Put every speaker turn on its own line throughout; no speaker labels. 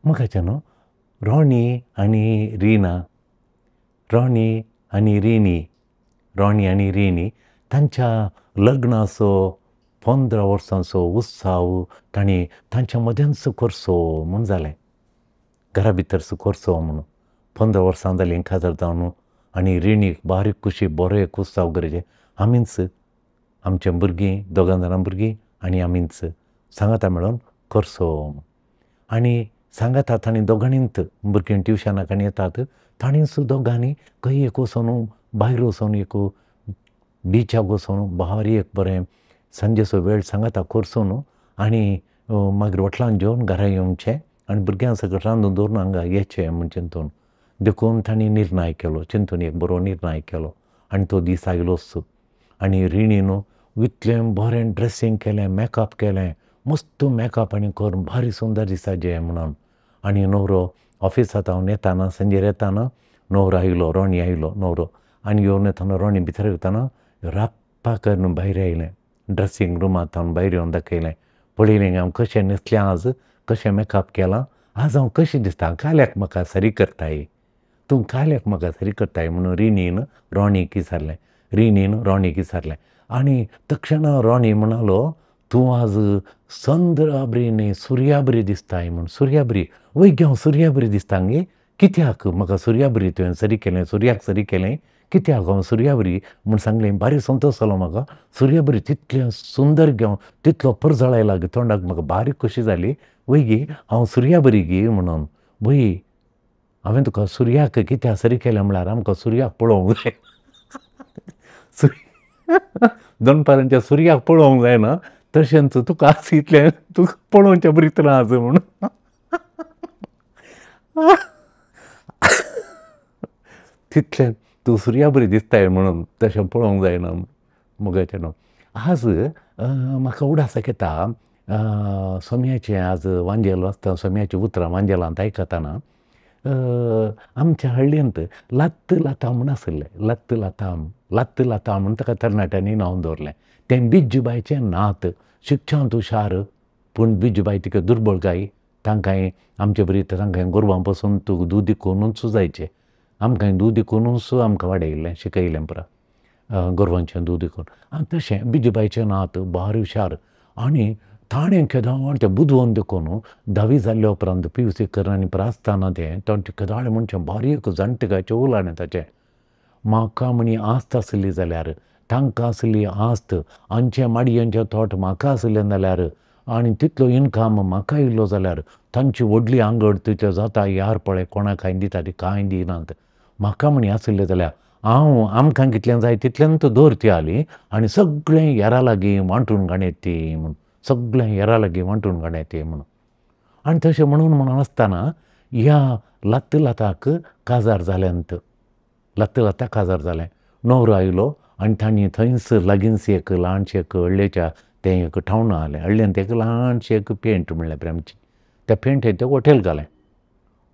म्हाका न्हू रोनी आनी रिना, रोनी आनी रिनी, रोनी आनी रिनी तांच्या लग्नाचो 15 वर्सांचो उत्सव तांणी तांच्या मदेंच करचो म्हूण जालें, घरा भितरच करचो म्हणून. 15 वर्सां जालीं काजार जावन आनी रिणीक बारीक खुशी बरो एक उत्सव गरजे आमीच आमच्या भुरगीं दोगां जाणां भुरगीं आनी आमीच सांगाता मेळोन करचो. आनी सांगाता तांणी दोगांनीच भुरगीं ट्युशनाक आनी येतात तांणीच दोगांनी खंय एक वचोन भायर वचोन एक बिचाक वचोन भारी एक बरें सांजेचो वेळ सांगाता करचो न्हू आनी मागीर वटलान जेवन घरा येवचें आनी भुरग्यां सगळें रांदून दवरून हांगा येचें म्हूण चिंतून. देखून तांणी निर्णय केलो, चिंतून एक बरो निर्णय केलो आनी तो दीस आयलोच. आनी रिणी न्हू इतलें बरें ड्रेसींग केलें, मेकअप केलें, मस्त मेकअप आनी करून भारी सुंदर दिसाचें म्हणून. आनी न्हवरो ऑफिसांत हांव येताना सांजेर येताना न्हवरो आयलो, रोनी आयलो न्हवरो आनी येवन येताना रोनी भितर वतना राप्पा करून भायर आयलें, ड्रेसींग रुमांत हांव भायर येवन दाखयलें, पळयलें हांव कशें न्हेसलें आज, कशें मेकअप केलां, आज हांव कशें दिसता, काल्याक म्हाका सरी करताय तूं, काल्याक म्हाका सरी करताय म्हणून रिणीन रोनीक विचारलें, रिणीन रोनीक विचारलें. आनी तक्षणा रोनी म्हणालो तूं आज चंद्रा बरी न्ही सुर्या बरी दिसताय म्हूण. सुर्या बरी वय गे हांव सुर्या बरी दिसता गे, कित्याक म्हाका सुर्या बरी तुवें सरी केलें, सुर्याक सरी केलें, कित्याक हांव सुर्या बरी म्हूण सांगलें. भारी संतोश जालो म्हाका, सुर्या बरी तितलें सुंदर गे हांव, तितलो परजळ आयला गे तोंडाक, म्हाका भारी खोशी जाली वय गे हांव सुर्या बरी गे म्हणून. वय हांवें तुका सुर्याक कित्याक सरी केलें म्हळ्यार आमकां सुर्याक पळोवंक जाय, दनपारांच्या सुर्याक पळोवंक जायना तशेंच तुका आज इतलें तुका पळोवच्या बरी इतलें आज म्हूण. तितलें तूं सुर्या बरी दिसताय म्हणून तशें पळोवंक जायना मोगाचें न्हू. आज म्हाका उडासाक येता सोम्याचें आज वांजेल वाचता, सोम्याचीं उतरां वांजेलांत आयकतना आमच्या हळ्ळींत लत्त लता म्हूण आशिल्लें, लत्त लता, लत्त लता म्हूण ताका तरणाट्यांनी नांव दवरलें. तें बिज्जूबायचें नात, शिक्षांत हुशार पूण बिज्जूबाय तिका दुर्बळ गाय, तांकां आमचे बरी तांकां गोरवां पसून दूद विकूनच जायचें, आमकां दूद विकूनच आमकां वाडयल्लें शिकयलें पुरा गोरवांचें दूद विकून. आनी तशें बिज्जूबायचें नात भारी हुशार आनी ताणें केदोळ तें बुदवंत देखून धावी जाल्ल्या उपरांत PUC करून आनी आसतना तें ताणें केदोळ म्हणचें बारीक जाणटेकाचें उलोवणें ताचें. म्हाका म्हणी आस्त आसली जाल्यार तांकां आसली आस्त, आमचें माडयेंचें तोट म्हाका आसलें जाल्यार आनी तितलो इनकम म्हाका येयलो जाल्यार तांची व्हडली आंगड तितलें जाता यार पळय कोणाक कांय दिता ती कांय दिनात, म्हाका म्हणी आसलें जाल्यार हांव आमकां कितलें जाय तितलेंच दवर ती आली आनी सगळें येरा लागीं वांटून काडयत ती म्हूण, सगळें येरा लागीं वांटून काडयत ती म्हणून. आनी तशें म्हणून म्हणून आसतना ह्या लत्त लताक काजार जालें, लत्त लता काजार जालें. न्हवरो आयलो आनी तांणी थंयच लागींच एक ल्हानशें एक हळ्ळेच्या तें एक टावन आहलें, हळ्ळेंत एक ल्हानशें एक पेंट म्हणल्यार आमची, त्या पेंटेंत तें हॉटेल घालें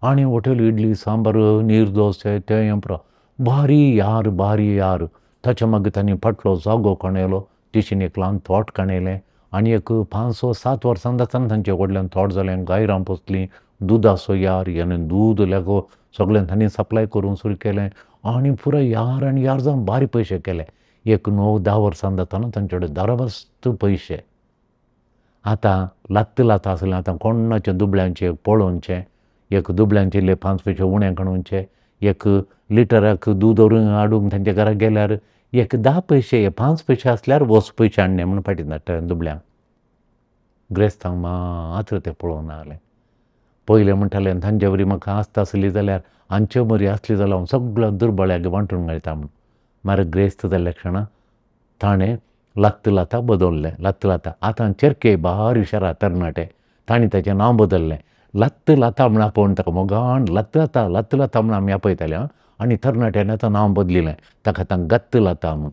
आनी हॉटेल इडली सांबार नीर दोस तें पुरो भारी यार भारी यार. ताच्या मागीर तांणी फाटलो जागो काणयलो, तिशीन एक ल्हान तोट काणयलें आनी एक 5 - 7 वर्सां जातना तांचे व्हडल्यान तोट जालें, गायरां पोसलीं, दुदाचो यार आनी दूद लेगो सगळें तांणी सप्लाय करूंक सुरू केलें आनी पुराय यार आनी यार जावन भारी पयशे केले. एक 9-10 वर्सां जातना तांचे कडेन दरबस्त पयशे. आतां लत्त लता आसलें, आतां कोणाचें दुबळ्यांचें पळोवचें, एक दुबळ्यांचे इल्ले 5 पयशे उणें काडूनचे, एक लिटराक दूद व्हरूंक हाडूंक तांच्या घरा गेल्यार एक 10 पयशे 5 पयशे आसल्यार वच पयशे हाडणे म्हूण फाटीं धाडटा दुबळ्यांक. ग्रेस्तांक मात्र तें पळोवंक नासलें. पयलें म्हणटालें तांचे वरी म्हाका आस्त आसली जाल्यार हांचे बरी आसली जाल्यार हांव सगळ्या दुर्बळ्याक वांटून घालता म्हूण. मागीर ग्रेस्त जाल्ल्या क्षणा ताणें लत्त लता बदल्लें, लत्त लता आतां चेरके भारी हुशार तरणाटे तांणी ताचें नांव बदल्लें, लत्त लता म्हूण आपोवन ताका मोगान लत्त लता लत्त लता म्हूण आमी आपयताले आनी तरणाट्यांनी आतां नांव बदलिलें ताका आतां गत्त लता म्हूण,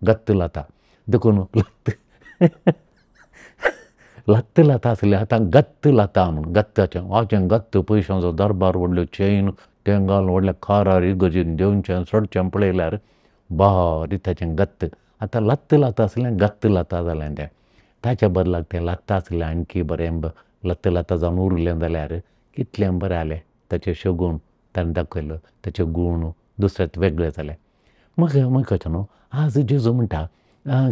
गत्त लता. देखून लत्त लत्त लता आसलें आतां गत्त लता म्हूण, गत्ताचें वाचें गत्त पयशांचो दरबार, व्हडल्यो चेन तें घालून व्हडल्या कारार इगर्जेन देंवचें चडचें पळयल्यार भारी ताचें गत्त. आतां लत्त लता आसलें गत्त लता जालें तें. ताच्या बदलाक तें लत्ता आसलें आणकी बरें लत्त लता जावन उरलें जाल्यार कितलें बरें जालें ताचें शगून ताणें दाखयलो, ताचे गूण दुसऱ्याक वेगळे जाले. मग न्हू आज जेजू म्हणटा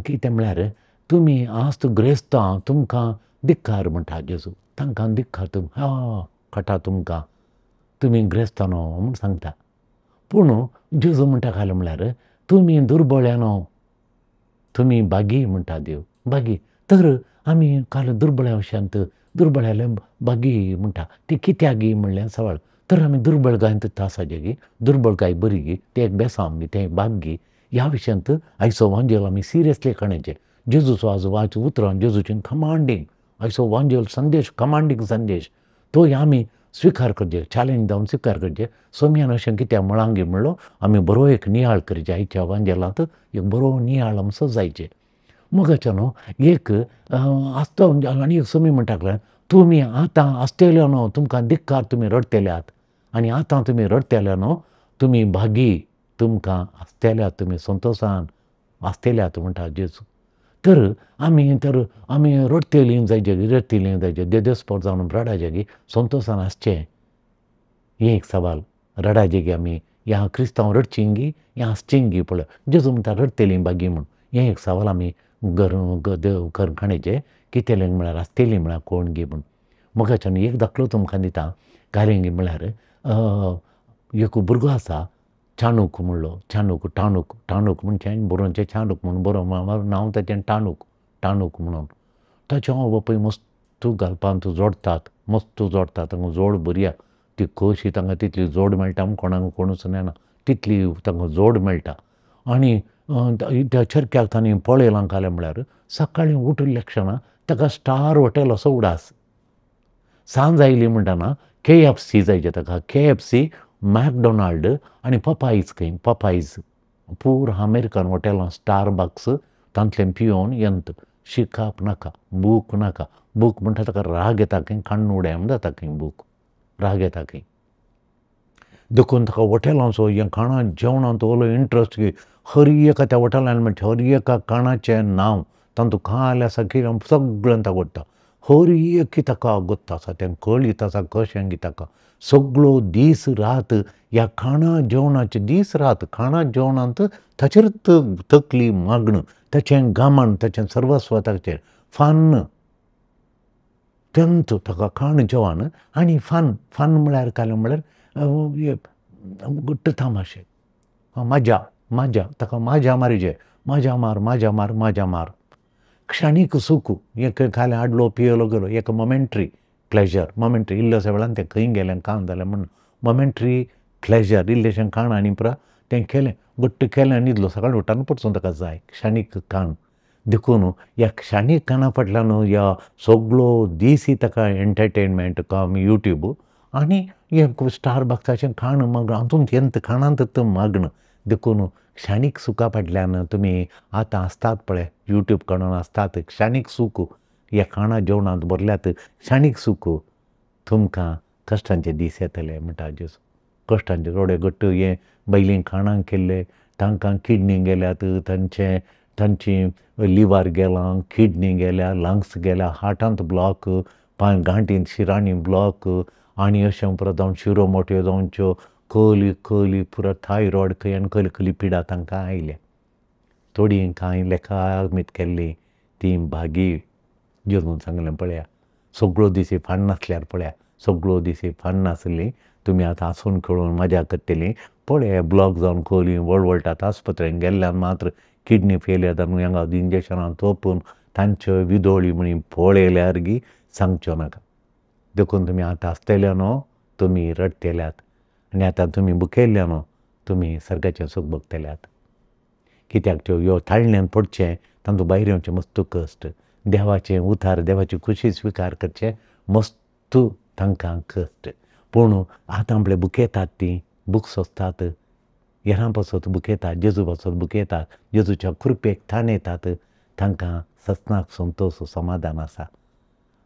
कितें म्हळ्यार तुमी आज ग्रेस्तां तुमकां धिक्कार म्हणटा जेजू, तांकां धिक्कार, हा कटा तुमकां, तुमी ग्रेस्तां न्हू म्हूण सांगता. पूण जेजू म्हणटा काल म्हळ्यार तुमी दुर्बळ्या न्हू, तुमी बागी म्हणटा देव, बागी. तर आमी काल दुर्बळ्या विशयांत दुर्बळ्याले बागी म्हणटा, ती कित्याक गी म्हणलें सवाल. तर आमी दुर्बळ गायंत आसाचे गी, दुर्बळ गाय बरी गी, तें एक बेसांव गी, तें एक बाग गी, ह्या विशयांत आयचो वांजेल आमी सिरियसली काडचें. जेजूचो आज वाच उतरां, जेजूचें कमांडींग आयचो वांजेल संदेश, कमांडींग संदेश तो आमी स्विकार करचें, चॅलेंज जावन स्विकार करचें. सोम्यान अशें कित्याक म्हळां म्हणलो आमी बरो एक नियाळ करचें, आयच्या वांजेलांत एक बरो नियाळ आमचो जायचें. मगाचें न्हू एक आसता आनी एक सोमी म्हणटा तुमी आतां आसतले न्हू तुमकां धिक्कार, तुमी रडटल्यात आनी आतां तुमी रडटले न्हू, तुमी भागी, तुमकां आसतल्यात, तुमी संतोशान आसतल्यात म्हणटा जेजू. तर आमी तर आमी रडटलीं जायचे, रडटलीं जायचे, देदेस्पोर जावन रडाजे गी, संतोशान आसचें हें एक सवाल. रडाजे गी आमी, ह्या क्रिस्तांव रडचीं गी, ह्या आसचीं गी पळय जेजू म्हणटा रडटलीं बागी म्हूण. हें एक सवाल आमी घर खाणेचें कितें म्हळ्यार आसतलीं म्हळ्यार कोण गी म्हूण. मगाच्यान एक दाखलो तुमकां दिता, कारेंगी म्हळ्यार एक भुरगो आसा चाणूक म्हणलो, चाणूक टाणूक, टाणूक म्हणचें बरोवचें चाणूक म्हूण बरोवं नांव ताचें टाणूक, टाणूक म्हणून. ताचें हांव बापूय मस्त घालपांत जोडटात, मस्त जोडटात, तांकां जोड बरी आसा, ती कशी तांकां तितली जोड मेळटा म्हूण कोणाक कोणूच जाणा, तितली तांकां जोड मेळटा. आनी त्या चरख्याक तांणी पळयलां कालें म्हळ्यार सकाळीं उठिल्ल्या क्षणा ताका स्टार हॉटेल असो उडास. सांज आयली म्हणटना KFC जायचें ताका, KFC, McDonald आनी पपायज खंय, पपायज पूर अमेरिकन हॉटेलां स्टारबक्स तांतलें पियोवन यंत शिकाप नाका, बूक नाका, बूक म्हणटा ताका राग येता खंय, काण्ण उडय म्हण जाता खंय बूक, राग येता खंय. देखून ताका हॉटेलांचो हें खाणां जेवणांत ओलो इंट्रस्ट की हर एका त्या हॉटेलान म्हणचे हर एका खाणाचें नांव तातूंत खाल आसा कितें सगळें ताका आवडटा, हर एक ताका गोत्ता आसा, तें कळीत आसा कशें की ताका सगळो दीस रात ह्या खाणा जेवणाचे दीस रात खाणा जेवणांत ताचेरच तकली मागणं, ताचें गामण, ताचें सर्वस्व ताचेर फान तेंच ताका खाण जेवण आनी फान. फान म्हळ्यार कालें म्हळ्यार गुट्ट तामाशे, मजा, मजा, ताका मजा मारीचे, मजा मार, मजा मार, मजा मार, क्षणीक सुख. एक खालें हाडलो पियलो गेलो, एक मोमेंट्री प्लेजर, मोमेंट्री इल्लोसो वेळान तें खंय गेलें काम जालें म्हूण मोमेंट्री प्लेजर, इल्लेशें खाण आनी पुरा तें केलें, घट्ट केलें आनी न्हिदलो, सकाळीं उठ्ठना परतून ताका जाय क्षणीक खाण. देखून ह्या क्षणीक खाणा फाटल्यान ह्या सगळो दीस ताका एंटरटेनमेंट काम यूट्यूब आनी हें स्टार बॉक्साचें खाण मागणं, हातूंत हें खाणांत मागणं. देखून क्षणीक सुखा फाटल्यान तुमी आतां आसतात पळय यूट्यूब काडून आसतात, क्षणीक सूख ह्या खाणा जेवणांत भरल्यात, क्षणीक सूख तुमकां कश्टांचे दीस येतले म्हणटा जेजू. कश्टांचे थोडे घट्ट हें बैलीं खाणां केल्ले तांकां किडनी गेल्यात, तांचे तांची लिवर गेलां, किडनी गेल्या, लंग्स गेल्या, हार्टांत ब्लॉक, गांठींत शिरांनी ब्लॉक आनी अशें पुरो जावन शिरो मोट्यो जावच्यो, कली कली पुरो थायरॉयड खंय आनी कली कली पिडा तांकां आयल्या. थोडीं कांय लेखा केल्लीं तीं भागी जेजून सांगलें पळया सगळो दीस फान नासल्यार पळया, सगळो दीस फान नासली तुमी आतां हांसून खेळून मजा करतलीं पळया, ब्लॉक जावन खोली वळवळटात आस्पत्रेन गेल्ल्यान मात्र किडनी फेलियर जावन हांगा इंजेक्शनां तोपून तांच्यो विदोळी म्हणी पळयल्यार गी सांगच्यो नाका. देखून तुमी आतां आसतले न्हू तुमी रडटल्यात आनी आतां तुमी बुकेल्ले न्हू तुमी सर्गाचें सूख भोगतल्यात. कित्याक त्यो ह्यो ताळण्यान पडचें तांतूं भायर येवचें मस्त कश्ट, देवाचें उतार देवाची खुशी स्विकार करचें मस्त तांकां कश्ट. पूण आतां आपले बुकेतात तीं बूक सोंसतात, हेरां पासत बुकेतात, जेजू पासत बुकेतात, जेजूच्या कृपेक ताण येतात, तांकां ससनाक संतोश समाधान आसा.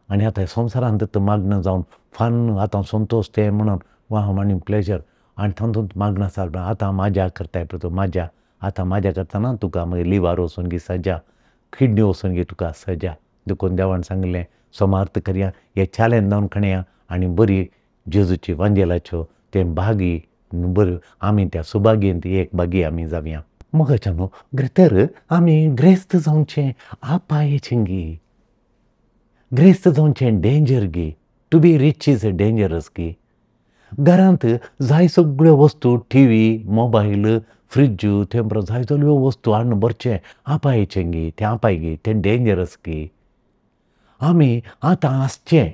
आनी आतां संवसारांत मागणं जावन फान आतां संतोश तें म्हणून वा आनी प्लेजर आनी तातूंत मागणं आसा. आतां मजा करताय पळय तूं मजा, आतां मजा करतना तुका मागीर लिव्हार वचून गी सजा, किडनी वचून गी तुका सजा. देखून देवान सांगलें सोमार्थ करया, हे चॅलेंज जावन खणया आनी बरी जेजूची वांजेलाच्यो तें भागी बऱ्यो आमी त्या सुभागींत एक भागी आमी जावया. मोगाच्यानो तर आमी ग्रेस्त जावचें आपायचें गी, ग्रेस्त जावचें डेंजर गी. To be rich is a dangerous गी. घरांत जाय सगळ्यो वस्तू, टिवी, मोबायल, फ्रिज, ते उपरांत जाय सगळ्यो वस्तू हाडून भरचें आपायचें गी, तें आपाय गी, तें डेंजरस गी. आमी आतां आसचें,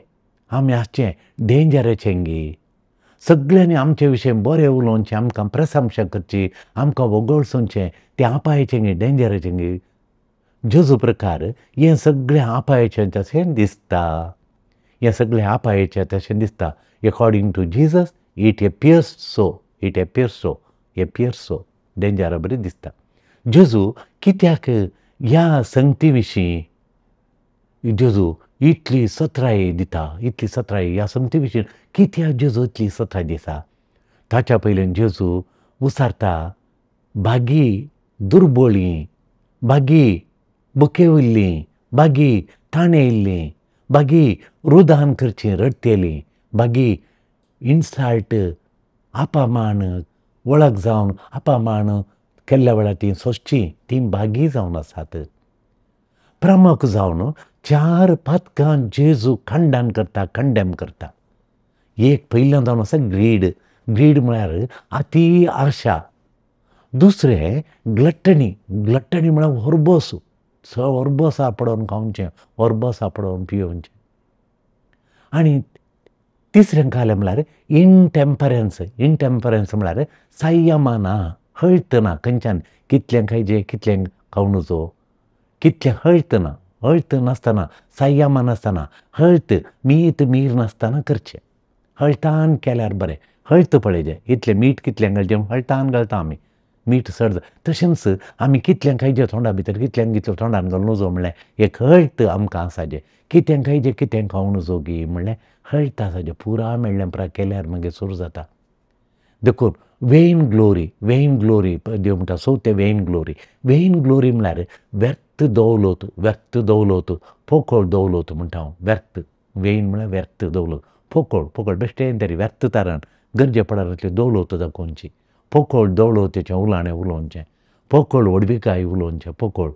आमी आसचें डेंजराचें गी. सगळ्यांनी आमचे विशीं बरें उलोवचें, आमकां प्रशंसा करची, आमकां वगळसोवचें, तें आपायचें गी, डेंजराचें गी. जेजू प्रकार हें सगळें आपायचें तशें दिसता, हें सगळें आपायचें तशें दिसता. According to Jesus it appears so, it appears so, appears so, डेंजरा बरी दिसता. जेजू कित्याक ह्या संगती विशीं जेजू इतली सत्राय दिता, इतली सत्राय ह्या संगती विशीं कित्याक जेजू इतली सत्राय दिता? ताच्या पयल्यान जेजू उसारता भागी दुर्बळी, भागी बुकेवल्लीं, भागी ताणेल्लीं, भागी रुदान करचीं रडटेलीं, भागी इन्सल्ट अपमान वळख जावन अपमान केल्ल्या वेळार तीं सोंसचीं, तीं भागी जावन आसात. प्रमुख जावन चार पातकां जेजू खंडन करता, कंडेम करता. एक पयल्यान जावन आसा ग्रीड. ग्रीड म्हळ्यार अती आशा. दुसरें ग्लट्टणी. ग्लट्टणी म्हळ्यार होरबोस, होरबोस आपडोवन खावचें, होरबोस आपडोवन पियोवचें. आनी तिसरें कालें म्हळ्यार इनटेम्परन्स. इनटेम्परन्स म्हळ्यार संयमाना, हळत ना, खंयच्यान कितलें खायचें कितलें खावं नजो, कितलें हळत ना, हळत नासतना, संयमा नासतना, हळत मीत मीर नासतना करचें. हळतान केल्यार बरें, हळत पळयचें इतलें मीठ कितलें घालचें, हळतान घालता आमी मीठ चड. तशेंच आमी कितलें खायचें तोंडा भितर, कितलें कितलें तोंडान घालूं नजो म्हणल्यार एक हळत आमकां आसाचें. कितें खायचें कितें खावं नजो गी म्हणल्यार हळत आसाचें. पुरा मेळ्ळें पुरा केल्यार मागीर सुरू जाता. देखून वेन ग्लोरी, वेन ग्लोरी देव म्हणटा सो तें वेन ग्लोरी. वेन ग्लोरी म्हळ्यार व्यर्थ दौलत, व्यर्थ दौलत, पोकळ दौलत म्हणटा हांव. व्यर्थ, वेन म्हळ्यार व्यर्थ दौलत, पोकळ, पोकळ बेश्टें तरी व्यर्थ तारण गरजे पडनासली दौलत दाखोवची, पोकळ दौलतेचें उलाणें उलोवचें, पोकळ व्हडविकाय उलोवचें, पोकळ.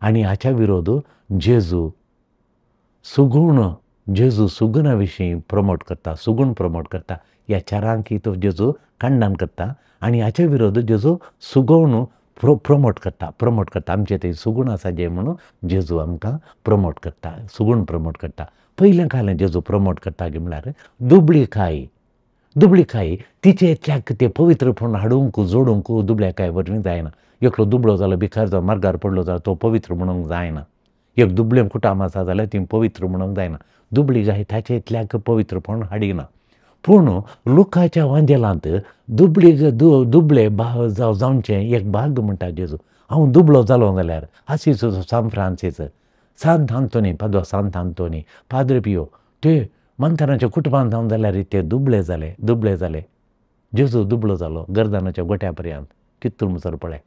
आनी हाच्या विरोध जेजू सुगूण, जेजू सुगुणा विशीं प्रमोट करता, सुगूण प्रमोट करता. ह्या चारांकी तो जेजू खंडन करता आनी हाच्या विरोध जेजू सुगूण प्रमोट करता, प्रमोट करता. आमचें थंय सुगूण आसा जें म्हणून जेजू आमकां प्रमोट करता, सुगूण प्रमोट करता. पयलें कालें जेजू प्रमोट करता की म्हळ्यार दुबळीकाय. दुबळीकाय तिचे इतल्याक तें पवित्रपण हाडूंक जोडूंक दुबळ्याकाय वरवीं जायना. एकलो दुबळो जालो, भिकार जालो, मार्गार पडलो जाल्यार तो पवित्र म्हणूंक जायना. एक दुबळें कुटाम आसा जाल्यार ती पवित्र म्हणूंक जायना. दुबळी गाय ताचे इतल्याक पवित्रपण हाडिना. पूण लुकाच्या वांजेलांत दुबळी दुबळे जावचें एक भाग म्हणटा जेजू. हांव दुबळो जालो जाल्यार आसीस सान फ्रांसीस, सांत आंतोनी, पादवा सांत आंतोनी, पाद्रे पियो, ते मंथनाच्या कुटुंबांत जावन जाल्यार ते दुबळे जाले, दुबळे जाले. जेजू दुबळो जालो गर्दनाच्या गोट्या पर्यंत कितून म्हणसर पळय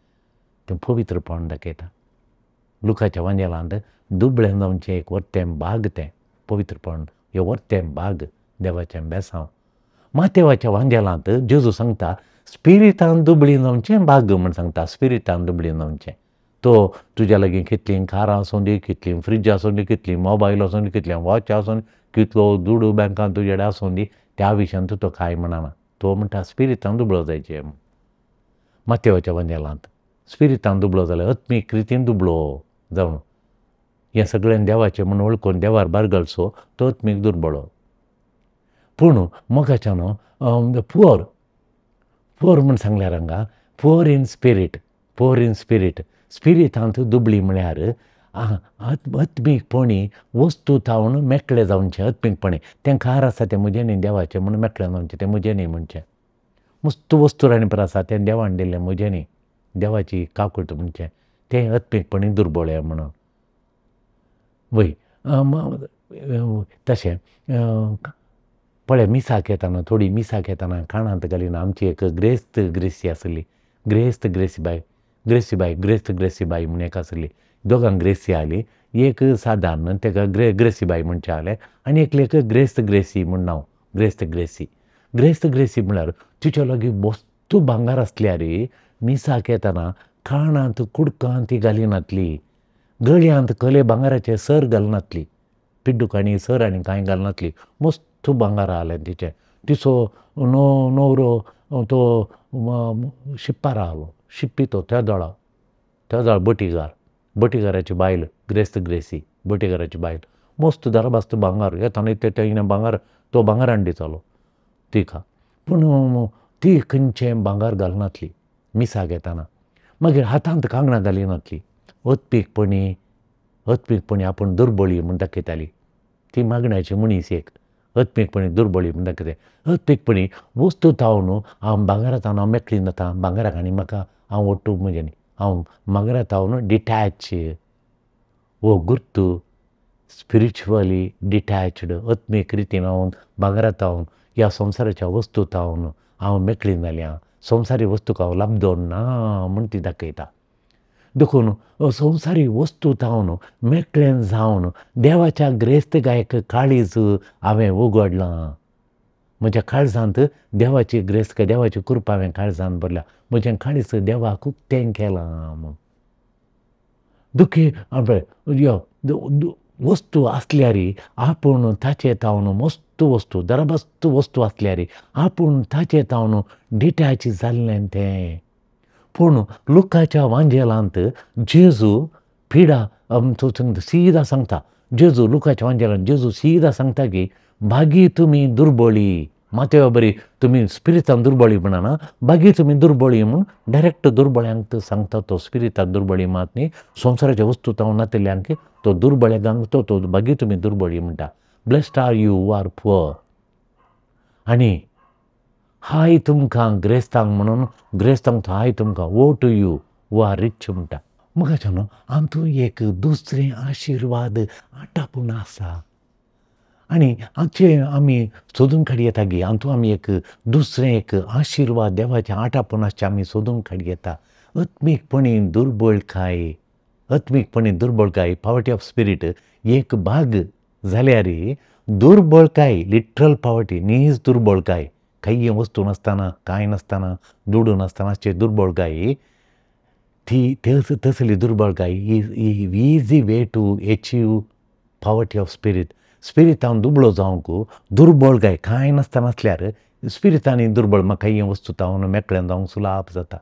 तें पवित्रपण दाखयता. लुकाच्या वांजेलांत दुबळें जावचें एक वर्तें भाग, तें पवित्रपण हें वर्तें भाग देवाचें बेसांव. मातेवाच्या वांजेलांत जेजू सांगता स्पिरितान दुबळी जावचें भाग म्हण सांगता. स्पिरितान दुबळी जावचें. तो तुज्या लागीं कितलीं कारां आसूं दी, कितलीं फ्रिज आसूं दी, कितलीं मोबायल आसूं दी, कितलें वॉच आसूं दी, कितलो दुडू बँकान तुजे कडेन आसूं दी, त्या विशयांत तो कांय म्हणना. तो म्हणटा स्पिरितान दुबळो जायचें. मातेवाच्या वांजेलांत स्पिरितान दुबळो जाल्यार आत्मीक रितीन दुबळो जावन हें सगळें देवाचें म्हूण वळखून देवार बारगळचो तो आत्मीक दुर्बळो. पूण मोगाच्यान पुअर, पुअर म्हूण सांगल्यार हांगा poor in spirit, poor in spirit. स्पिरितांत दुबळी म्हळ्यार आत्मीकपणी वस्तू तावन मेकळें जावचें. आत्मीकपणी तें कार आसा तें म्हजें न्ही, देवाचें म्हूण मेकळें जावचें, तें म्हजें न्ही म्हणचें. मस्त वस्तू राणीपर आसा तें देवान दिल्लें म्हजें न्ही, देवाची काकूट म्हणचें, तें आत्मीकपणी दुर्बळ म्हणून. वय तशें पळय मिसाक येताना, थोडी मिसाक येताना कानांत घालिना. आमची एक ग्रेस्त ग्रेसी आसली, ग्रेस्त ग्रेसीबाय, ग्रेसीबाय, ग्रेस्त ग्रेसीबाय म्हूण एक आसली. दोगांक ग्रेसी आली, एक सादारण तेका ग्रेसीबाय म्हणचें आलें आनी एकलेक ग्रेस्त ग्रेसी म्हूण नांव, ग्रेस्त ग्रेसी. ग्रेस्त ग्रेसी म्हळ्यार तिच्या लागीं वस्तू भांगर आसल्यार मिसाक येतना कानांत कुडकां ती घालिनातली, गळयांत कले भांगराचे सर घालनातली, पिड्डूक आनी सर आनी कांय घालनातली. मस्त भांगर आहलें तिचें. तिचो न्हवरो तो शिप्पार आहलो, शिप्पी तो तेदोळा तेदोळा बटीगार, बटीगाराची बायल ग्रेस्त ग्रेसी, बटीगाराची बायल मस्त दरबास्त भांगर येताना इतलें तेणें भांगर तो भांगरान दितालो तिका. पूण ती खंयचें भांगर घालनातली मिसाक येताना. मागीर हातांत कांगणां घालिनातली, अत्मीकपणी अत्मीकपणी आपूण दुर्बळी म्हूण दाखयताली. ती मागण्याची मनीस एक आत्मीकपणी दुर्बळी म्हूण दाखयताली. आत्मीकपणी वस्तू तावन हांव भांगरा तावन हांव मेकळी जाता, भांगराक आनी म्हाका हांव ओट्टू म्हजें न्ही, हांव भांगरा तावन डिटॅच हो गुर्तू स्पिरिच्युअली डिटॅच्ड आत्मीक रितीन हांव भांगरा तावन ह्या संवसाराच्या वस्तू तावन हांव मेकळी जाल्या, संवसारी वस्तूक हांव लाबदोन ना म्हूण ती दाखयता. देखून संवसारी वस्तू तावन मेकळें जावन देवाच्या ग्रेस्त गायक काळीज हांवें उगडलां, म्हज्या काळजांत देवाची ग्रेस्त देवाची कृपा हांवें काळजांत भरल्या, म्हजें काळीज देवाक उक्तें केलां म्हूण. दुखी यो वस्तू आसल्यार आपूण ताचे तावन मस्त वस्तू दरबस्त वस्तू आसल्यार आपूण ताचे तावन डिटॅच जाल्लें तें. पूण लुकाच्या वांजेलांत जेजू पिडा सीदा सांगता, जेजू लुकाच्या वांजेलांत जेजू सीदा सांगता की भागी तुमी दुर्बळी, मातेवा बरी तुमी स्पिरितान दुर्बळी म्हणना, भागी तुमी दुर्बळी म्हूण डायरेक्ट दुर्बळ्यांक सांगता तो. स्पिरितान दुर्बळी मात न्ही, संवसाराच्या वस्तू तावन नातिल्ल्यांक तो दुर्बळ्यांक तो तो भागी तुमी दुर्बळी म्हणटा. Blessed are you are poor. आनी हाय तुमकां ग्रेस्तांक म्हणून ग्रेस्तांक तो हाय तुमकां, woe to you who are rich म्हणटा. म्हाका न्हू आमतूं एक दुसरें आशिर्वाद आटापून आसा आनी हाचें आमी सोदून काडयेता गी, हातूंत आमी एक दुसरें एक आशिर्वाद देवाचें आटापून आसचें आमी सोदून काडयेता. आत्मीकपणी दुर्बळकाय, आत्मीकपणी दुर्बळकाय पावर्टी ऑफ स्पिरीट एक भाग जाल्यार दुर्बळकाय लिटरल पावर्टी नीज दुर्बळकाय, कांय वस्तू नासतना कांय नासतना दुडू नासतना आसची दुर्बळकाय ती तसली दुर्बळकाय easy way to achieve poverty of spirit. स्पिरितान दुबळो जावंक दुर्बळकाय कांय नासतना आसल्यार स्पिरितांनी दुर्बळ म्हाका कांय वस्तू तावन मेकळें जावंक सुलाभ जाता,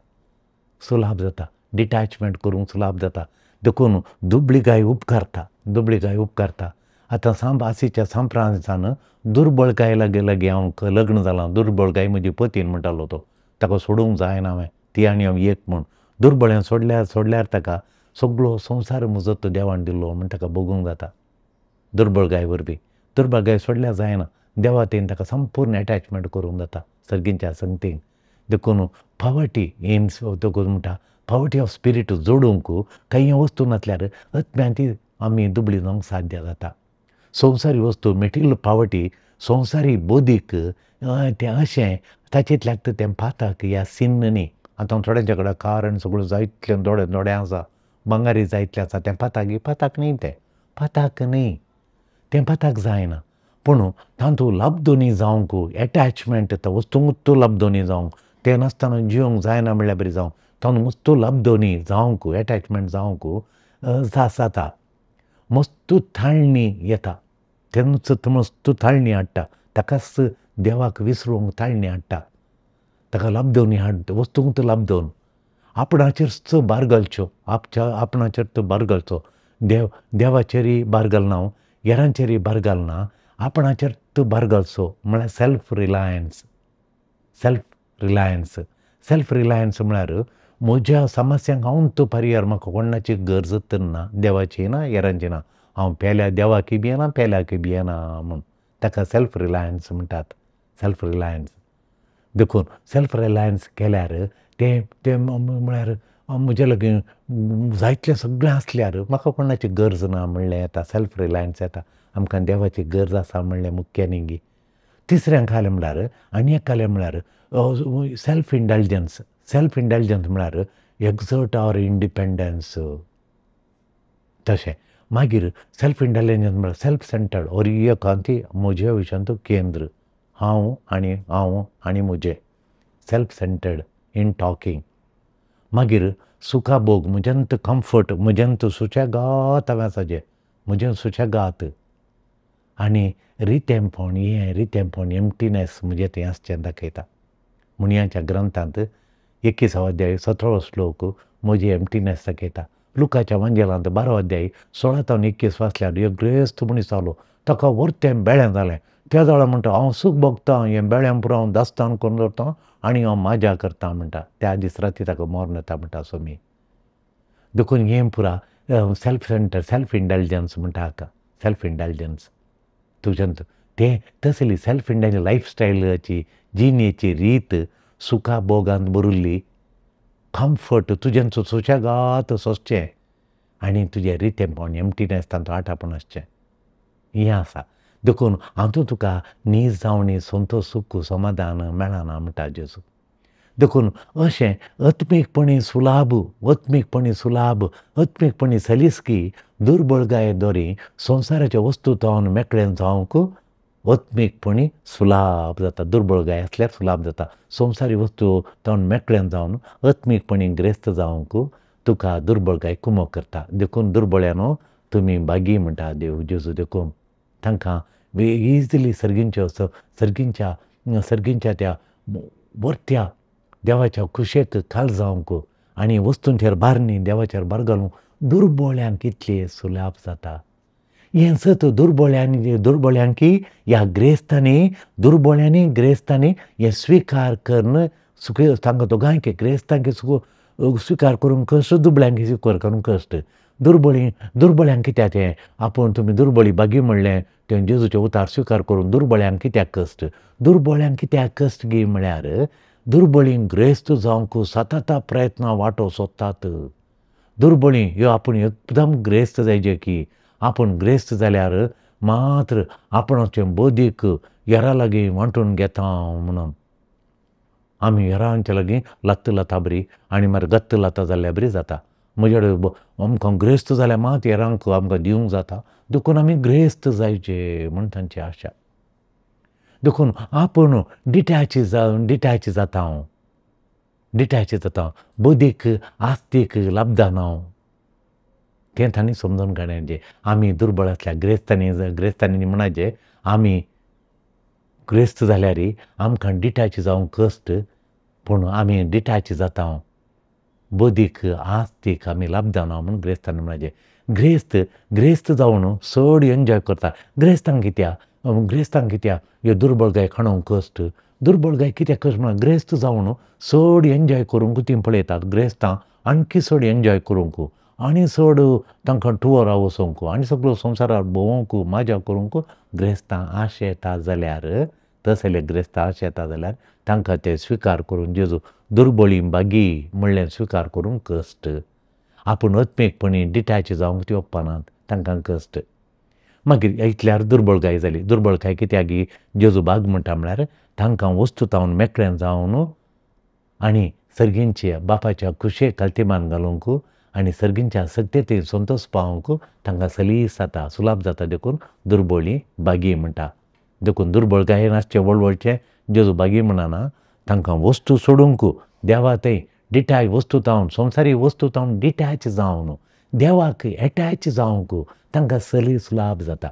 सुलाभ जाता, डिटॅचमेंट करूंक सुलाभ जाता. देखून दुबळी गाय उपकारता, दुबळी गाय उपकारता. आतां सांब आसीच्या सांप्रांसान दुर्बळ गाय लागीं लागीं हांव लग्न जालां, दुर्बळ गाय म्हजी पतीन म्हणटालो तो, ताका सोडूंक जायना हांवें, ती आनी हांव एक म्हूण. दुर्बळ्यान सोडल्यार सोडल्यार ताका सगळो संवसार म्हजो तो देवान दिल्लो म्हूण ताका भोगूंक जाता. दुर्बळ गाय वरवीं दुर्बळ गाय सोडल्यार जायना, देवा तेन ताका संपूर्ण एटॅचमेंट करूंक जाता सर्गींच्या संगतीन. देखून पावर्टी इन देखून म्हणटा पावर्टी ऑफ स्पिरीट जोडूंक कांय वस्तू नासल्यार आत्म्यान ती आमी दुबळी जावंक साध्य जाता. संवसारी वस्तू मेटिरियल पावर्टी संवसारी बोधीक तें अशें ताचेंतल्यान तें पाताक ह्या सिन्न न्ही. आतां थोड्यांच्या कडेन कार आनी सगळें जायतलें दोळे दोळे आसा, भांगारी जायतलें आसा, तें पाताक पाताक न्ही, तें पाताक न्ही, तें पाताक जायना. पूण तातूंत लाबदोनी जावंक एटॅचमेंट त्या वस्तूंक लाबदोनी जावंक तें नासतना जिवंक जायना म्हणल्यार बरी जावं तातूंत वस्तू लाबदोनी जावंक एटॅचमेंट जावंक जाता. मस्तू ताळणी येता, तेन्नाच मस्तू ताळणी हाडटा, ताकाच देवाक विसरूंक ताळणी हाडटा, ताका लाबदोनी हाड वस्तूंक लाबदोन आपणाचेरच भार घालच्यो, आपणाचेर तो भार घालचो, देव देवाचेरय भार घालना हांव, हेरांचेरय भार घालना, आपणाचेर तो भार घालचो म्हळ्यार self reliance. Self reliance, self reliance म्हळ्यार म्हज्या समस्यांक हांव तो परियार, म्हाका कोणाची गरज ना, देवाची ना हेरांची ना, हांव पेल्या देवाकय भियेना पेल्याकय भियेना म्हूण ताका सेल्फ रिलायन्स म्हणटात. सेल्फ रिलायन्स देखून सेल्फ रिलायन्स केल्यार तें तें म्हळ्यार म्हजे लागीं जायतलें सगळें आसल्यार म्हाका कोणाची गरज ना म्हणलें येता, सेल्फ रिलायन्स येता. आमकां देवाची गरज आसा म्हणलें मुख्य न्ही गी. तिसऱ्यांक खालें म्हळ्यार आनी एक खालें म्हळ्यार सेल्फ इंडल्जन्स. सेल्फ इंडल्जन्स म्हळ्यार एक्झर्ट our independence. तशें मागीर सेल्फ इंडल्जन्स म्हळ्यार सेल्फ सेंटर्ड और एकांती म्हज्या विशयांत केंद्र, हांव आनी हांव आनी म्हजें, सेल्फ सेंटर्ड इन टॉकींग. मागीर सुखाभोग, म्हज्यांत कम्फर्ट, म्हज्यांत सुशेगात हांवें आसाचें, म्हजें सुशेगात आनी रितेंपण, हें रितेंपण एम्प्टीनेस म्हजें थंय आसचें दाखयता. म्हणयाच्या ग्रंथांत 21वो अध्याय 17वो श्लोक म्हजी एम्प्टीनेस दाखयता. लुकाच्या वांजेलांत 12वो अध्याय 16 तावन 21 वाचल्यार एक ग्रेस्त मनीस जालो, ताका वर्तें बेळें जालें. त्या जाल्यार म्हणटा हांव सूख भोगतां, हें बेळें पुरो हांव दास्तान करून दवरतां आनी हांव माजा करतां म्हणटा. त्या दीस राती ताका मरण येता म्हणटा स्वामी. देखून हें पुरा सेल्फ सेंटर, सेल्फ इंडल्जन्स म्हणटा हाका, सेल्फ इंडल्जन्स तुज्यांत तें तसली सेल्फ इंडल्जन्स लायफस्टायलाची जिणेची रीत सुखा भोगांत भरिल्ली, कम्फर्ट तुज्यांचो सुशेगात सोंसचें आनी तुजें रितेंपण एम्प्टीनेस तांचो आटापून आसचें, हें आसा. देखून हातूंत तुका नीज जावणी संतोश सुख समाधान मेळना म्हणटा जेजू. देखून अशें आत्मीकपणी सुलाभ, आत्मीकपणी सुलाभ, आत्मीकपणी सलिसकी दुर्बळगाये दोरी संवसाराच्या वस्तू जावन मेकळें जावंक आत्मीकपणी सुलाभ जाता. दुर्बळगाय आसल्यार सुलाभ जाता. संवसारी वस्तू जावन मेकळें जावन आत्मीकपणी ग्रेस्त जावंक तुका दुर्बळगाय कुमक करता. देखून दुर्बळ्यानो तुमी भागी म्हणटा देव जेजू. देखून तांकां इजिली सर्गींच्यो सर्गींच्या सर्गींच्या त्या वर्त्या देवाच्या खुशेक खाल जावंक आनी वस्तूंचेर भार न्ही देवाचेर भार घालूंक दुर्बोळ्यांक इतले सुलाभ जाता. हें सत दुर्बोळ्यांनी दुर्बोळ्यांकी ह्या ग्रेस्तांनी दुर्बोळ्यांनी ग्रेस्तांनी हें स्विकार करून तांकां दोगांयकी ग्रेस्तांक स्विकार करूंक कश्ट, दुबळ्यांक स्विकार करूंक कश्ट. दुर्बळी दुर्बळ्यांक कित्याक तें आपूण तुमी दुर्बळी बागी म्हणलें तें जेजूचें उतार स्विकार करून दुर्बळ्यांक कित्याक कश्ट, दुर्बळ्यांक कित्याक कश्ट गी म्हळ्यार दुर्बळी ग्रेस्त जावंक सतत प्रयत्न वांटो सोदतात. दुर्बळी ह्यो आपूण एकदम ग्रेस्त जायचे की आपूण ग्रेस्त जाल्यार मात्र आपणाचें बदीक हेरां लागीं वांटून घेता म्हणून आमी हेरांच्या लागीं लत्त लाता बरी आनी मागीर गत्त लाता जाल्यार बरी जाता. म्हजे आमकां ग्रेस्त जाल्यार मात हेरांक आमकां दिवंक जाता, देखून आमी ग्रेस्त जायचे म्हूण तांची आशा. देखून आपूण डिटॅच डिटॅच जाता हांव, डिटॅच जाता, बदीक आस्तीक लाभदाना हांव, तें तांणी समजून काडचें. आमी दुर्बळ आसल्यार ग्रेस्तांनी ग्रेस्तांनी म्हणाचें आमी ग्रेस्त जाल्यार आमकां डिटॅच जावंक कश्ट, पूण आमी डिटॅच जाता, बदीक आस्तीक आमी लाभदाना म्हूण ग्रेस्तांनी म्हणाचें. ग्रेस्त ग्रेस्त जावन चड एन्जॉय करता. ग्रेस्तांक कित्याक ग्रेस्तांक कित्याक ह्यो दुर्बळगाय खाणोवंक कश्ट, दुर्बळगाय कित्याक कश्ट म्हळ्यार ग्रेस्त जावन चड एन्जॉय करूंक तीं पळयतात. ग्रेस्तां आणखी चड एन्जॉय करूंक आनी चड तांकां टुअरा वचोंक आनी सगळो संवसारार भोंवंक मजा करूंक ग्रेस्तां आशेता जाल्यार, तसले ग्रेस्तां आशेता जाल्यार तांकां ते स्विकार करून जेजू दुर्बळी बागी म्हणलें स्विकार करूंक कश्ट. आपूण आत्मीकपणी डिटॅच जावंक ती वचपानात, तांकां कश्ट. मागीर इतल्यार दुर्बळकाय जाली. दुर्बळकाय कित्याक जेजू बाग म्हणटा म्हळ्यार तांकां वस्तू तावन मेकळें जावन आनी सर्गींच्या बापाच्या खुशेक खालतीमान घालूंक आनी सर्गींच्या सक्तेंत संतोश पावोवंक तांकां सलीस जाता, सुलाभ जाता. देखून दुर्बळी बागी म्हणटा. देखून दुर्बळकायेन आसचें वळवळचें जेजू बागी म्हणना, तांकां वस्तू सोडूंक देवा थंय डिटॅच वस्तू तावन संवसारी वस्तू तावन डिटॅच जावन देवाक एटॅच जावंक तांकां सलीस लाभ जाता.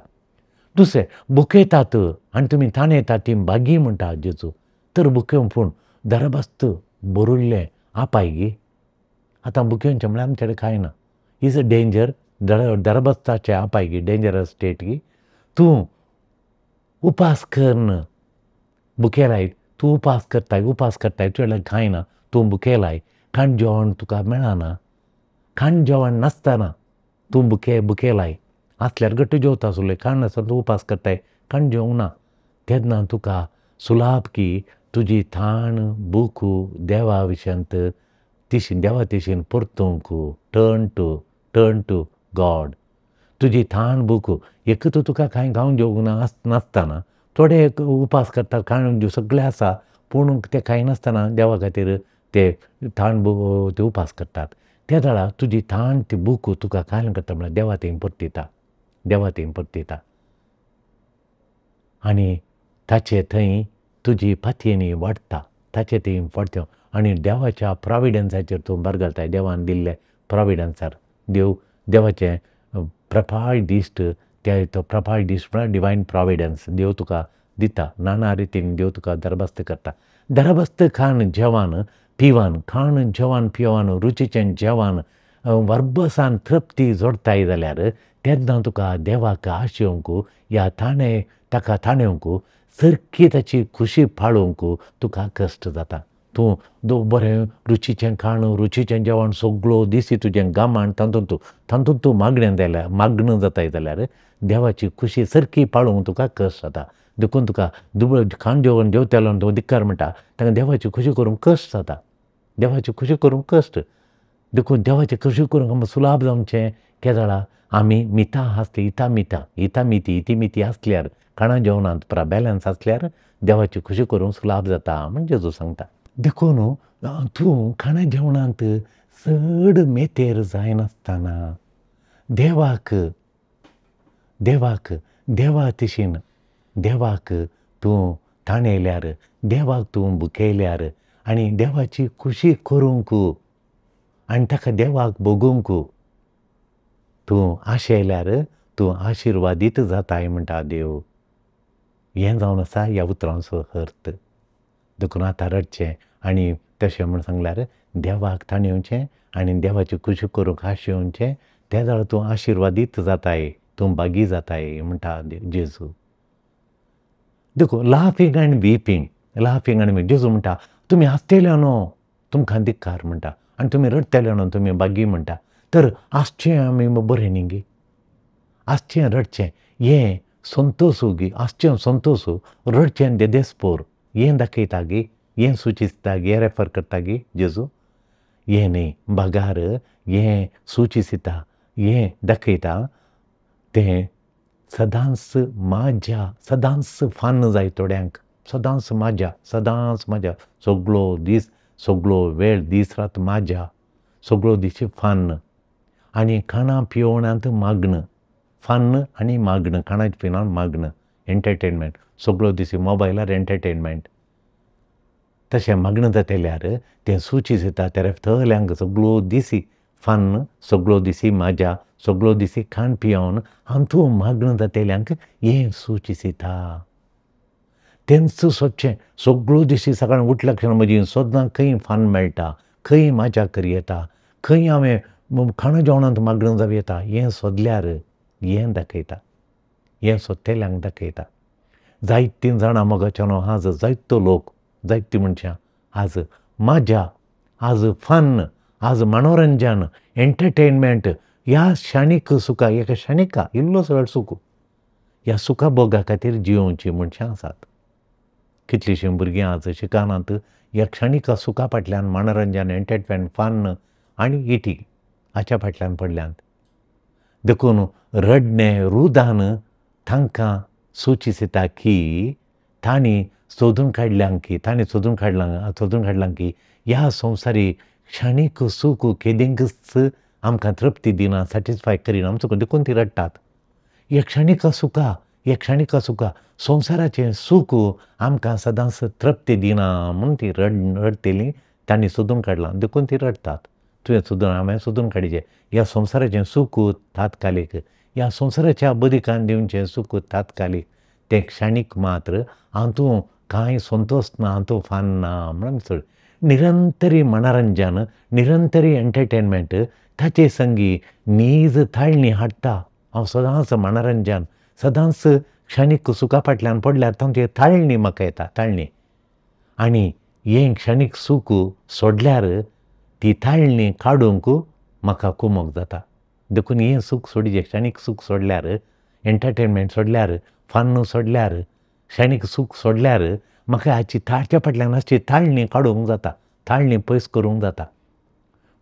दुसरें बुकयतात आनी तुमी ताणयतात ती बागी म्हणटा जेजू. तर बुकयो पूण दरबस्त भरिल्लें आपाय गी आतां बुकयोंचें म्हळ्यार आमचे कडेन कांय ना, is a danger दरबस्ताचें आपाय गी डेंजरस स्टेट गी. तूं उपास करून बुकेलाय, तूं उपास करताय उपास करताय तुजे लागीं कांय ना, तूं बुकेलाय खाण जेवण तुका मेळना, खाण जेवण नासतना तूं बुकेलाय आसल्यार घट्ट जेवता आसलें, खाण नासतना तूं उपास करताय खाण जेवंक ना, तेन्ना तुका सुलाभ की तुजी थाण भूक देवा विशयांत तिशीन देवा तिशीन परतूंक टर्न टू गॉड. तुजी थाण भूक एक तर तुका कांय खावंक जेवंक ना नासतना थोडे उपास करतात खाण सगळें आसा पूण ते खायनासतना देवा खातीर ते थाण ते उपास करतात. त्या वेळार तुजी थाण ती भूक तुका कांय करता म्हळ्यार देवा थंय परतिता, देवा थंय परतिता आनी ताचे थंय तुजी पातयेनी वाडटा, ताचे ती वाडटा आनी देवाच्या प्रॉविडन्साचेर तूं भर घालताय. देवान दिल्ले प्रॉविडन्सार देव देवाचें प्रपाळ दिश्ट, ते तो प्रपाळ दिश्ट म्हळ्यार डिवायन प्रॉविडन्स देव तुका दिता. नाना रितीन देव तुका दरबस्त करता. दरबस्त खाण जेवण पिवन, खाण जेवण पिवन, रुचीचें जेवण वर्बसान तृप्ती जोडटाय जाल्यार तेन्ना तुका देवाक आशेवंक या ताणें ताका ताणेवंक सारकी ताची खुशी पाळोवंक तुका कश्ट जाता. तूं बरें रुचीचें खाण रुचीचें जेवण सगळो दीस तुजें गामान तातूंत तातूंत तूं मागणें जाल्यार मागणें जाताय जाल्यार देवाची खुशी सारकी पाळोवंक तुका कश्ट जाता. देखून तुका दुबळ खाण जेवण जेवतलो तूं धिक्कार म्हणटा, ताका देवाची खुशी करूंक कश्ट जाता. देवाची खुशी करूंक कश्ट. देखून देवाची खुशी करूंक आमकां सुलाभ जावचें केदळा आमी मिता आसली इता मिता इता मिती इती मिती आसल्यार खाणा जेवणांत पुरा बॅलन्स आसल्यार देवाची खुशी करूंक सुलाभ जाता म्हण जेजू सांगता. देखून तूं खाणा जेवणांत चड मेतेर जायनासतना देवाक देवाक देवा तिशीन देवाक तूं ताणयल्यार, देवाक तूं भुकयल्यार आनी देवाची खुशी करूंक आनी ताका देवाक भोगूंक तूं आशेल्यार तूं आशिर्वादीत जाताय म्हणटा देव. हें जावन आसा ह्या उतरांचो अर्थ. देखून आतां रडचें आनी तशें म्हूण सांगल्यार देवाक ताणेवचें आनी देवाची खुशी करूंक आशेवचें, ते जाल्यार तूं आशिर्वादीत जाताय, तूं भागी जाताय म्हणटा जेजू. देखून laughing and weeping, laughing and weeping. जेजू म्हणटा तुमी हांसतले न्हू तुमकां धिक्कार म्हणटा आनी तुमी रडटले न्हू तुमी भागी म्हणटा. तर हांसचें आमी बरें न्ही गे, हांसचें रडचें हें संतोश गी, हांसचें संतोश रडचें देदेस्पोर हें दाखयता गी, हें सुचिसता गी, हें रेफर करता गी जेजू. हें न्ही बगार हें सुचिसता, हें दाखयता तें सदांच माज्या, सदांच फान जाय थोड्यांक, सदांच माज्या, सदांच माज्या, सगळो दीस सगळो वेळ दीस रात माज्या, सगळो दीस फान आनी खाणां पिवणांत मागणं, फान आनी मागणं, खाणां पिवणांत मागणं, एंटरटेनमेंट सगळो दीस मोबायलार एंटरटेनमेंट. तशें मागणं जातल्यार तें सुचीस येता ते रेफ्तल्यांक सगळो दीस फान, सगळो दीस माज्या, सगळो दीस खाण पिवन हातूंत मागणं जातल्यांक हें सुचीस येता. तेंच सोदचें सगळो दीस सकाळीं उठल्या क्षण म्हजी सदां खंय फान मेळटा, खंय माज्या करी येता, खंय हांवें खाणां जेवणांत मागणं जावं येता, हें सोदल्यार हें दाखयता, हें सोदतल्यांक दाखयता. जायतीं जाणां मोगाच्यानो आज जायतो लोक, जायतीं मनशां आज माज्या, आज फन, आज मनोरंजन, एंटरटेनमेंट ह्या क्षणीक सुखा, एका क्षणिका इल्लोसो वेळ सुख, ह्या सुखा भोगा खातीर जियोवचीं मनशां आसात. कितलींशीं भुरगीं आज शिकनात ह्या क्षणिका सुखा फाटल्यान, मनोरंजन, एंटरटेनमेंट, फन आनी इटी हाच्या फाटल्यान पडल्यांत. देखून रडणें रुदान तांकां सुचिसता की तांणी सोदून काडल्यां की तांणी सोदून काडलां, सोदून काडलां की ह्या संवसारी क्षणीक सूख केदिंकच आमकां तृप्ती दिना, सॅटिस्फाय करिना आमचो, देखून ती रडटात. ह्या क्षणिका सुखा, ह्या क्षणिका सुखा संवसाराचें सूख आमकां सदांच तृप्ती दिना म्हूण ती रडटलीं, तांणी सोदून काडलां देखून ती रडटात. तुवें सोदून, हांवें सोदून काडिचें ह्या संवसाराचें सूख तात्कालीक, ह्या संवसाराच्या बदिकान दिवचें सूख तात्कालीक, तें क्षणीक मात्र, हातूंत कांय संतोश ना, हातूंत फान ना म्हणून चड निरंतरी मनोरंजन, निरंतरी एंटरटेनमेंट ताचे संगी नीज ताळणी हाडटा. हांव सदांच मनोरंजन, सदांच क्षणीक सुखा फाटल्यान पडल्यार तांची ताळणी म्हाका येता, ताळणी. आनी हें क्षणीक सूख सोडल्यार ती ताळणी काडूंक म्हाका कुमोक जाता. देखून हें सूख सोडिचें, क्षणीक सूख सोडल्यार, एंटरटेनमेंट सोडल्यार, फन सोडल्यार, क्षणीक सूख सोडल्यार म्हाका हाची ताच्या फाटल्यान आसची ताळणी काडूंक जाता, ताळणी पयस करूंक जाता.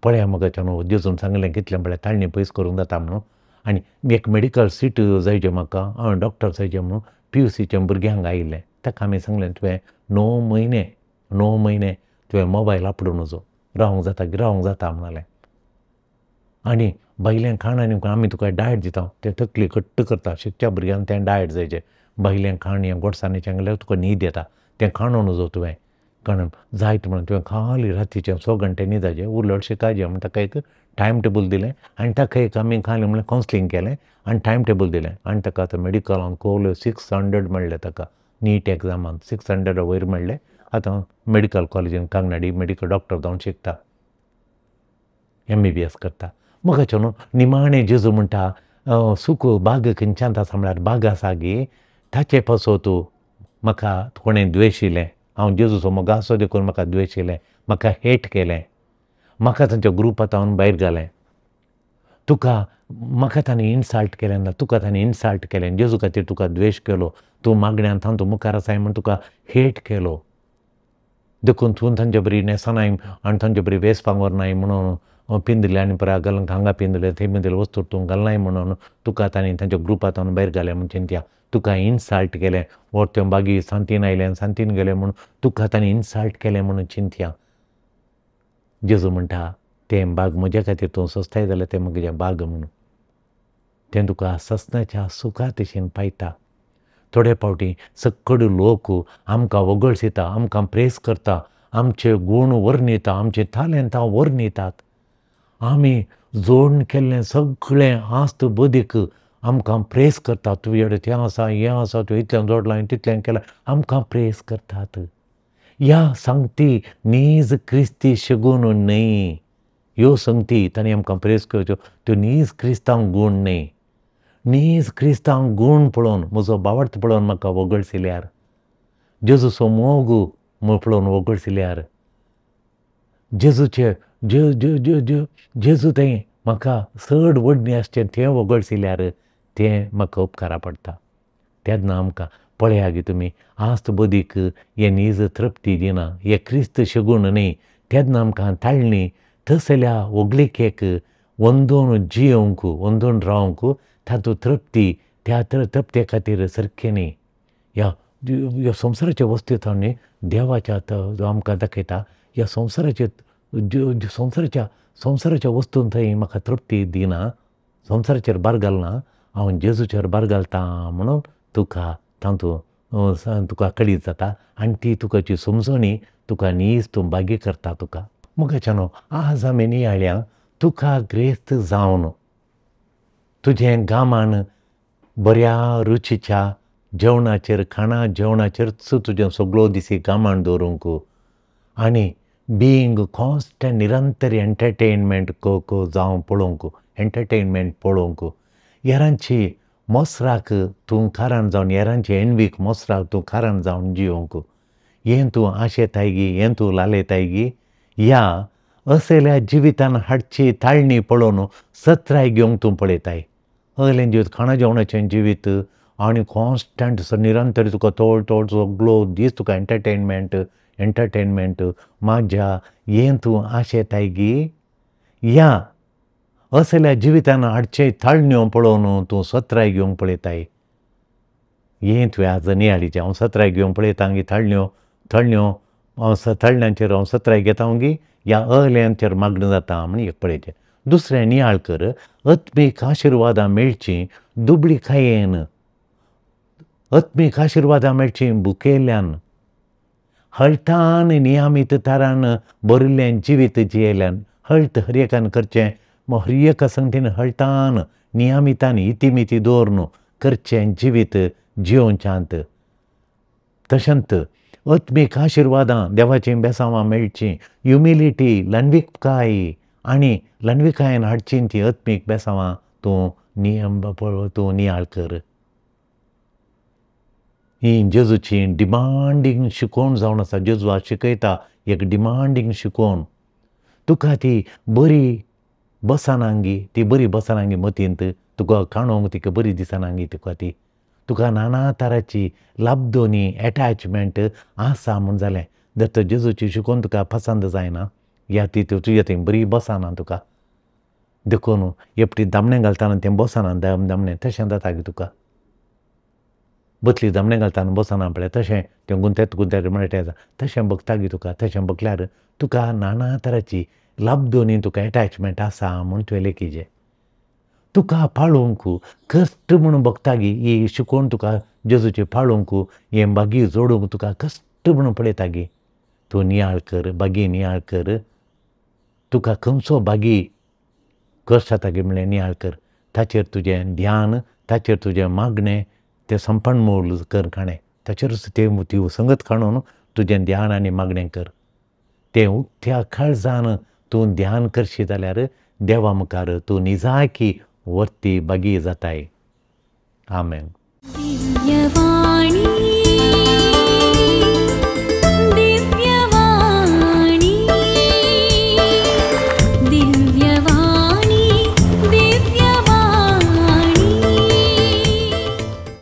पळया मोगाच्यानो जेजून सांगलें कितलें पळया ताळणी पयस करूंक जाता म्हणून. आनी एक मेडिकल सीट जायचें म्हाका, हांवें डॉक्टर जायचें म्हणून पी यू सीच्या भुरग्यांक आयिल्लें, ताका आमी सांगलें तुवें 9 म्हयने, 9 म्हयने तुवें मोबायल आपडून वचो, रावंक जाता, रावंक जाता म्हणालें. आनी भायलें खाण आनी आमी तुका डायट दिता, तें तकली घट्ट करता, शिकच्या भुरग्यांक तें डायट जायचें, भायलें खाण हें गोडसाणीचें जाल्यार तुका न्हीद येता, तें काणू नजो तुवें कारण जायत म्हणून तुवें खाली रातीचें 6 घंटे न्हिदाचें उरलें शिकायचें म्हण ताका एक टायम टेबल दिलें आनी ताका एक आमी खाली म्हणल्यार कावन्सिलींग केलें आनी टायम टेबल दिलें आनी ताका आतां मेडिकलान कोवले 600 मेळ्ळें ताका नीट एग्जामान 600 वयर मेळ्ळें. आतां मेडिकल कॉलेजीन कांगनाडी मेडिकल डॉक्टर जावन शिकता, MBBS करता. मोगाचो न्हू निमाणें जेजू म्हणटा सूख बाग खंयच्यान आसा म्हळ्यार बाग आसा गी ताचे पासत म्हाका कोणें द्वेशिलें, हांव जेजूचो मोग आसो देखून म्हाका द्वेशिलें, म्हाका हेट केलें, म्हाका तांच्या ग्रुपांत भायर घालें, तुका म्हाका ताणें इन्सल्ट केलें ना, तुका ताणें इन्सल्ट केलें, जेजू खातीर तुका द्वेश केलो, तूं मागण्यान तांतू मुखार आसाय म्हूण तुका हेट केलो, देखून तूं तांचे बरी न्हेसनाय आनी तांचे बरी वेस पांगोरनाय म्हणून पिंदले आनी परा घालून हांगा पिंदले थंय पिंदले वस्तू तूं घालनाय म्हणून तुका ताणें तांच्या ग्रुपांत भायर घालें म्हूण चिंतया, तुका इन्सल्ट केलें, वर तें बागी सांतीन आयलें आनी सांतीन गेलें म्हूण तुका ताणें इन्सल्ट केलें म्हणून चिंतया. जेजू म्हणटा तें बाग म्हज्या खातीर तूं सोंसताय जाल्यार तें म्हजें बाग म्हणून तें तुका ससनाच्या सुखा तशेन पायता. थोडे फावटी सक्कड लोक आमकां वगळसिता, आमकां प्रेस करता, आमचे गूण वर्णिता, आमचे तालेंतां वर्णितात, आमी जोडून केल्लें सगळें आस्त बदीक आमकां प्रेस करतात, तुवें एडें तें आसा हें आसा, तुवें इतलें जोडलां तितलें केलां, आमकां प्रेस करतात. ह्या सांगती नीज क्रिस्ती शगून न्हय, ह्यो संगती तांणी आमकां प्रेस करच्यो त्यो नीज क्रिस्तांव गूण न्हय. नीज क्रिस्तांव गूण पळोवन म्हजो बावडत पळोवन म्हाका वगळसिल्यार, जेजूचो मोग पळोवन वगळसिल्यार, जेजूचे जे जे जे जे जेजू थंय म्हाका चड वडणी आसचें तें वगळसिल्यार तें म्हाका उपकारा पडटा. तेन्ना आमकां पळया गे तुमी आस्त बदीक हें नीज तृप्ती दिना, हें क्रिस्त शगून न्हय. तेन्ना आमकां ताळणी तसल्या व्हगलिकेक वंदून जियोवंक वंदून रावंक तातूंत तृप्ती त्या तृप्ते खातीर सारकें न्हय. ह्या ह्या संवसाराच्या वस्तू न्ही देवाच्या आमकां दाखयता ह्या संवसाराचे संवसाराच्या संवसाराच्या वस्तून थंय म्हाका तृप्ती दिना, संवसाराचेर भार घालना, हांव जेजूचेर भार घालता म्हणून तुका तातूंत तुका कळीत जाता आनी ती तुकाची समजणी तुका नीज तूं बागी करता तुका. मोगाच्या न्हू आज आमी नियाळ्या तुका ग्रेस्त जावन तुजें गामान बऱ्या रुचीच्या जेवणाचेर खाणा जेवणाचेरच तुजें सगळो दिसी गामान दवरूंक आनी बिंग कॉन्स्टंट निरंतर एंटरटेनमेंट जावं पळोवंक, एंटरटेनमेंट पळोवंक, हेरांची मोसराक तूं कारण जावन, हेरांची एनवीक मोसराक तूं कारण जावन जियोवंक, हें तूं आशेताय गी, हें तूं लालयताय गी, ह्या असल्या जिवितान हाडची ताळणी पळोवन सत्राय घेवंक तूं पळयताय. असलें जिवीत खाणा जेवणाचें जिवीत आनी कॉन्स्टंट निरंतर तुका तोळ तोळ सगळो दीस तुका एंटरटेनमेंट एंटरटेनमेंट माज्या, हें तूं आशेताय गी, ह्या असल्या जिवितान हाडचे ताळण्यो पळोवन तूं सत्राय घेवंक पळयताय. हें तुवें आज नियाळीचें, हांव सत्राय घेवंक पळयता गी ताळण्यो ताळण्यो हांव तळण्यांचेर हांव सत्राय घेता गी ह्या अहल्यांचेर मागणें जाता म्हण एक पळयचें. दुसरें नियाळ कर आत्मीक आशिर्वादां मेळचीं दुबळीकायेन, आत्मीक आशिर्वादां मेळचीं भुकेल्ल्यान, हळतान नियमीत तारान भरिल्लें जिवीत जियेल्यान, हळत हर एकान करचें हर एका संगतीन हळतान नियमितान इतिमिती दवरून करचें जिवीत जियोवच्यांत. तशेंच आत्मीक आशिर्वादां देवाचीं बेसांवां मेळचीं, ह्युमिलिटी ल्हानविकाय आनी ल्हानविकायेन हाडची ती आत्मीक बेसांवां तूं नियम तूं नियाळ कर. ही जेजूची डिमांडींग शिकोवण जावन आसा. जेजू आज शिकयता एक डिमांडींग शिकोवण, तुका ती बरी बसनांगी, ती बरी बसनांगी मतींत तुका काणूंक तिका बरी दिसनांगी, तुका ती तुका नाना तराची लाबदोनी एटॅचमेंट आसा म्हूण जालें. जर तर जेजूची शिकोवन तुका पसंद जायना या ती तुज्या थंय बरी बसना तुका, देखून एकटी दामणें घालतना तें बसना दामणें तशें जाता गी तुका, बतली दामणें घालतना बसना पळय तशें तें गुंतेत गुंतेत म्हणटा तशें बघता गी तुका. तशें बघल्यार तुका नाना तराची लाबदोनी तुका एटॅचमेंट आसा म्हूण तुवें लेखीचें. तुका पाळोवंक कश्ट म्हूण बघता गी ही शिकोवन तुका जेजूची पाळोवंक हें बागी जोडूंक तुका कश्ट घट्ट म्हणून पळयता गी. तूं नियाळ कर, बागी नियाळ कर, तुका खंयचो बागी कश्ट जाता गी म्हणलें नियाळ कर, ताचेर तुजें ध्यान, ताचेर तुजें मागणें तें संपण मोल कर काणें, ताचेरूच तें ती संगत काडून तुजें ध्यान आनी मागणें कर. तें उक्त्या काळजान तूं ध्यान करशी जाल्यार देवा मुखार तूं निजायकी वर्ती बागी जाताय. आमेन.
दिव्यवाणी.